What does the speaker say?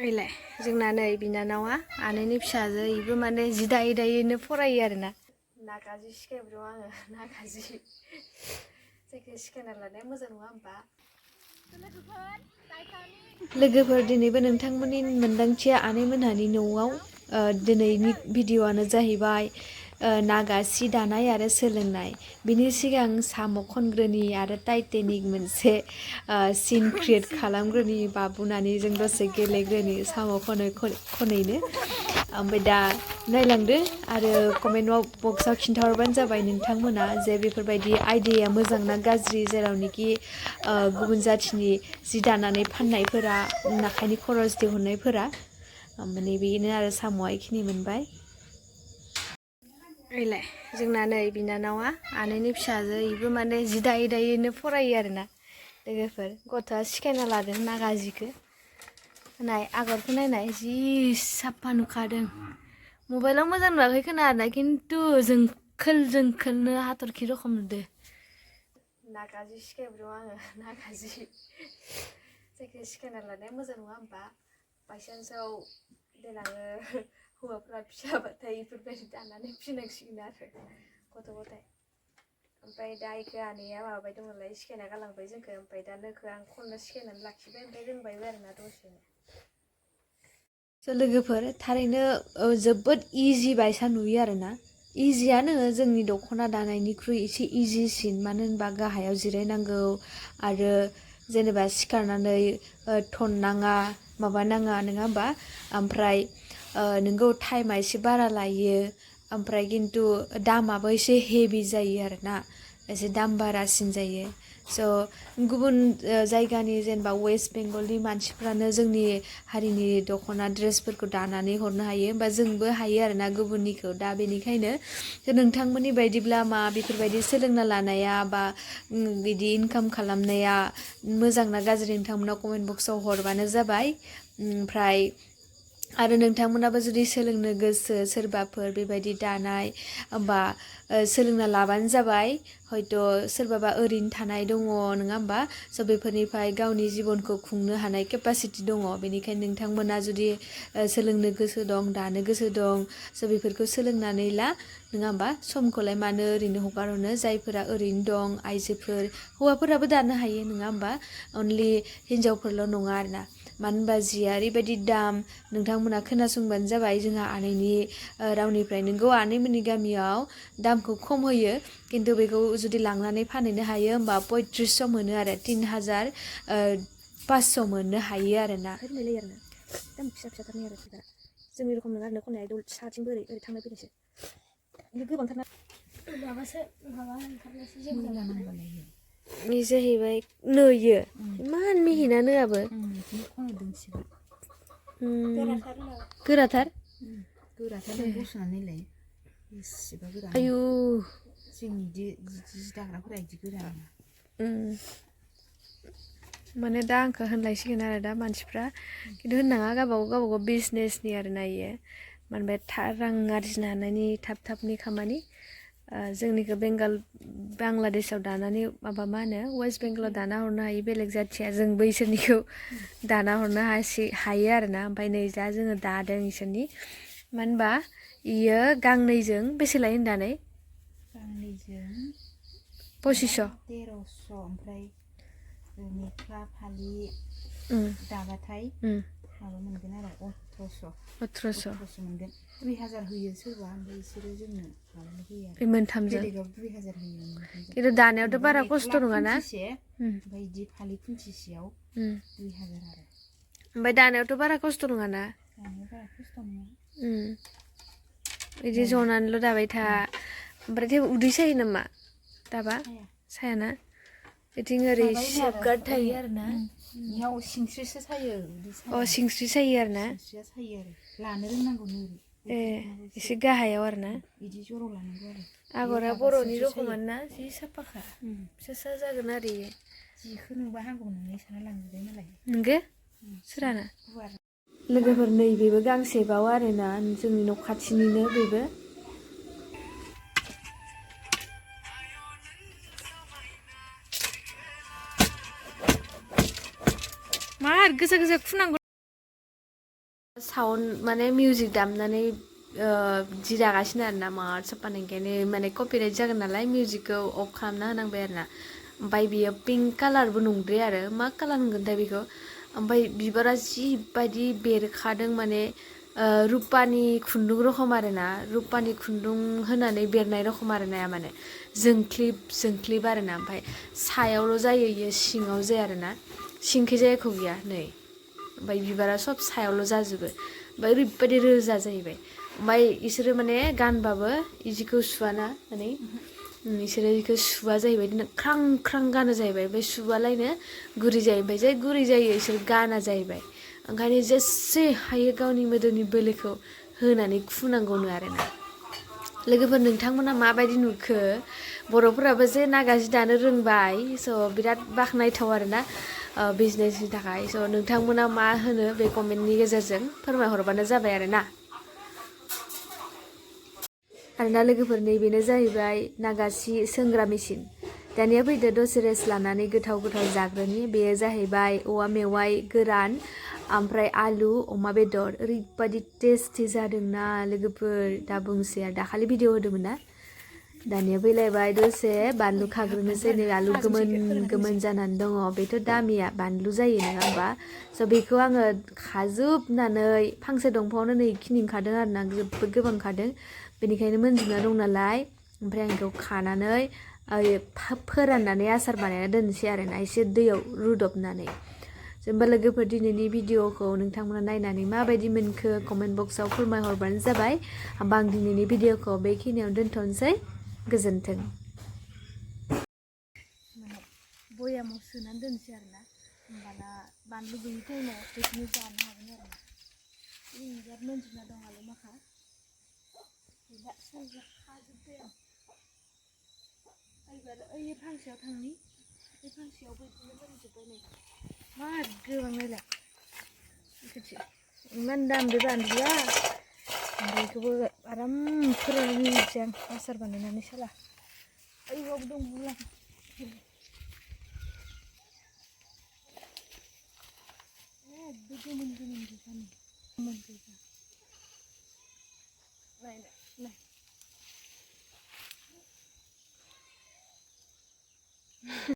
ओइलाय जोंना नै बिनानावा आनैनि फिसाजो इबो माने जि दायै दायैनो फरायो आरोना नागा जि सिखायब्र आङो नागा जि जायखौ सिखायना लानाया मोजां नङा होमबा लोगोफोर दिनैबो नोंथांमोननि मोन्दांथिया आनैमोनहानि न'आव दिनैनि भिडिअ'आनो जाहैबाय नागा सि दानाय आरो सोलोंनाय बिनि सिगां साम' खनग्रोनि आरो टाइटेनिक मोनसे सिन क्रिएट खालामग्रोनि बाबुनानै जों दसे गेलेग्रोनि साम' खनैनो ओमफ्राय दा नायलांदो आरो कमेन्ट बक्सआव खिन्थाहरबानो जाबाय नोंथांमोना जे बेफोरबायदि आइडियाया मोजां ना गाज्रि जेरावनोखि गुबुन जाथिनि जि दानानै फाननायफोरा आखाइनि खरस दिहुननायफोरा माने बेनो आरो साम'आ इखिनि मोनबाय ओइलाय जोंना नै बिनानावा आनैनि फिसाजो इबो माने जि दायै दायैनो फरायो आरोना लोगोफोर गथ'आ सिखायना लादों नागा जिखौ नाय आगरखौ नायनाय जि साफा नुखादों मबाइलाव मोजां नुवाखै खोना आरोना खिन्थु जोंखोलनो हाथरखि रखम नुदो नागा जि सिखायब्र आङो नागा जि जायखौ सिखायना लानाया मोजां नङा होमबा बायसान्सआव देनाङो हौवाफ्रा फिसाबाथाय इफोरबायदि दानानै फिनांसिगोन आरो गथ' गथाय ओमफ्राय दा इखौ आनैया माबाबाय दं नालाय सिखायना गालांबाय जोंखौ ओमफ्राय दा नोखौ आं खननो सिखायनानै लाखिबाय ओमफ्राय रोंबायबो आरोना दसेनो लोगोफोर थारैनो जोबोद इजि बायसा नुयो आरोना इजियानो जोंनि दख'ना दानायनिख्रुइ एसे इजिसिन मानो होनबा गाहायाव जिरायनांगौ आरो जेनेबा सिखारनानै थननाङा माबा नाङा नङा होमबा ओमफ्राय नोंगौ टाइमा एसे बारा लायो ओमफ्राय खिन्थु दामाबो एसे हेभि जायो आरोना एसे दाम बारासिन जायो स' गुबुन जायगानि जेनेबा वेस्ट बेंगलनि मानसिफ्रानो जोंनि हारिनि दख'ना ड्रेसफोरखौ दानानै हरनो हायो होमबा जोंबो हायो आरोना गुबुननिखौ दा बेनिखायनो नोंथांमोननि बायदिब्ला मा बेफोरबायदि सोलोंना लानाया बा बिदि इनकाम खालामनाया मोजां ना गाज्रि नोंथांमोना कमेन्ट बक्सआव हरबानो जाबाय ओमफ्राय आरो नोंथांमोनाबो जुदि सोलोंनो गोसो सोरबाफोर बेबायदि दानाय बा सोलोंना लाबानो जाबाय हयथ' सोरबाबा ओरैनो थानाय दङ नङा होमबा स' बेफोरनिफ्राय गावनि जिबनखौ खुंनो हानाय केपासिटि दङ बेनिखायनो नोंथांमोना जुदि सोलोंनो गोसो दं दानो गोसो दं स' बेफोरखौ सोलोंनानै ला नङा होमबा समखौलाय मानो ओरैनो हगारहरनो जायफोरा ओरैनो दं आइजोफोर हौवाफोराबो दानो हायो नङा होमबा अनलि हिनजावफोरल' नङा आरोना मानो होनबा जिया ओरैबायदि दाम नोंथांमोना खोनासंबानो जाबाय जोंहा आनैनि रावनिफ्राय नोंगौ आनैमोननि गामियाव दामखौ खम होयो खिन्थु बेखौ जुदि लांनानै फानहैनो हायो होमबा 3500 मोनो आरो 3500 मोननो हायो आरोना दाम फिसा फिसाथारनि आरो बिबारा जोंनि रखम नङा आरो खनाया साथिंबो ओरै थांनाय फैनायसो गोबांथारना माबासो माबा ओंखारनायसो जेबो जानांगौलाय बे जाहैबाय नोयो इमान मिहिना नोआबो गोराथार बसनानैलाय बेसेबा गोरा आयु जोंनि जि दाग्राफोरा इदि गोरा माने दा आंखौ होनलायसिगोन आरो दा मानसिफ्रा खिन्थु होननाङा गावबागाव बिजनेसनि आरोना इयो माने रां आरजिनो हानायनि थाब थाबनि खामानि जोंनिखौ बांलादेशआव दानानै माबा मा होनो वेस्ट बेंगलाव दाना हरनो हायो बेलेग जाथिया जों बैसोरनिखौ दाना हरनो हायो आरोना ओमफ्राय नै दा जोङो दादों इसोरनि मानो होनबा इयो गांनैजों बेसे लायो होनदानै गांनैजों 2500 1300 ओमफ्राय मेख्ला फालि दाबाथाय माबा मोनगोन आरो 1800 मोनगोन 2000 होयो सोरबा ओमफ्राय बिसोरो जोंनो माबानो होयो आरो मोनथामजों बेलेगाव 2000 होयो खिन्थु दानायावथ' बारा खस्थ' नङाना ओमफ्राय बिदि फालि खुन्थिसेयाव 2000 आरो ओमफ्राय दानायावथ' बारा खस्थ' नङाना दानायाव बारा खस्थ' नङा बिदि जनानैल' दाबाय था ओमफ्राय थेवबो उदै सायो नामा दाबा सायाना बिथिं ओरै सेफगार्ड थायो आरोना बेयाव सिंस्रिसो सायो सिंस्रि सायो आरोना सिंस्रिया सायो आरो लानो रोंनांगौ एसे गाहायाव आरोना बिदि जराव लानांगौ आरो आगरा बर'नि रखमानो ना जि साफाखा फिसा जागोन आरो इयो जिखौ नुबा हामगौ नोंनि साना लांजोबबाय मालाय नोंगो सोराना लोगोफोर नैबेबो गांसेबाव आरोना जोंनि न' खाथिनिनो बेबो मार गोसा गोसा खुनांगौ साउन्ड माने मिउजिक दामनानै जि दागासिनो आरोना मार साफानो ओंखायनो माने कपिराइट जागोन नालाय मिउजिकखौ अफ खालामना होनांबाय आरोना ओमफ्राय बियो पिंक कालारबो नंद्राया आरो मा कालार होनगोनथाय बेखौ ओमफ्राय बिबारा जिबायदि बेरखादों माने रुपानि खुन्दुं रखम आरोना रुपानि खुन्दुं होनानै बेरनाय रखम आरो नाया माने जोंख्लिब जोंख्लिब आरोना ओमफ्राय सायावल' जायो इयो सिङाव जाया आरोना सिंखैजाय एख' गैया नै ओमफ्राय बिबारा सब सायावल' जाजोबो ओमफ्राय ओरैबायदि रोजा जाहैबाय ओमफ्राय इसोरो माने गानबाबो इजिखौ सुवाना माने इसोरो इखौ सुवा जाहैबाय ख्रां ख्रां गानो जाहैबाय ओमफ्राय सुवालायनो गुरै जायो ओमफ्राय जाय गुरै जायो इसोर गाना जाहैबाय ओंखायनो जेसे हायो गावनि मोदोमनि बोलोखौ होनानै खुनांगौनो आरोना लोगोफोर नोंथांमोना माबायदि नुखो बर'फोराबो जे नागा जि दानो रोंबाय स' बिराद बाख्नायथाव आरोना बिजनेसनि थाखाय स' नोंथांमोना मा होनो बे कमेन्टनि गेजेरजों फोरमायहरबानो जाबाय आरोना लोगोफोर नैबेनो जाहैबाय नागा सि सोंग्रा मेचिन दानिया फैदो दसे रेस्ट लानानै गोथाव गोथाव जाग्रोनि बेयो जाहैबाय औवा मेवाइ गोरान ओमफ्राय आलु अमा बेदर ओरैबायदि टेस्टि जादोंना लोगोफोर दा बुंसै आरो दाखालि भिडिअ होदोंमोन ना दानिया फैलायबाय दसे बानलु खाग्रोनोसै नै आलु गोमोन गोमोन जानानै दङ बेथ' दामिया बानलु जायो नङा होमबा स' बेखौ आङो खाजोबनानै फांसे दंफाङावनो नै खिनि ओंखारदों आरोना जोबोद गोबां ओंखारदों बेनिखायनो मोनजोबना दं नालाय ओमफ्राय आं बेखौ खानानै फोराननानै आसार बानायना दोननोसै आरोना एसे दैयाव रुदबनानै जेनेबा लोगोफोर दिनैनि भिडिअखौ नोंथांमोना नायनानै माबायदि मोनखो कमेन्ट बक्सआव फोरमायहरबानो जाबाय होमबा आं दिनैनि भिडिअखौ बेखिनियाव दोनथ'नोसै गोजोन्थों बयामाव सोनानै दोनसै आरोना होमबाना बानलु गैयि टाइमाव बेखौनो जानो हागोन आरोना बिराद मोनजोबना दं आलु माखा गैला खाजोब्बाय आं एबार ओइ फांसेयाव थांनि बे फांसेयावबो बिदिनो मोनजोब्बाय नै मार गोबां नायलाय इमान दाम बे बानलुआ ओमफ्राय बेखौबो आराम फोराननानै होनोसै आं आसार बानायनानै साला ओइबावबो दं बुरजा एकदम गोमोन गोमोन गोजा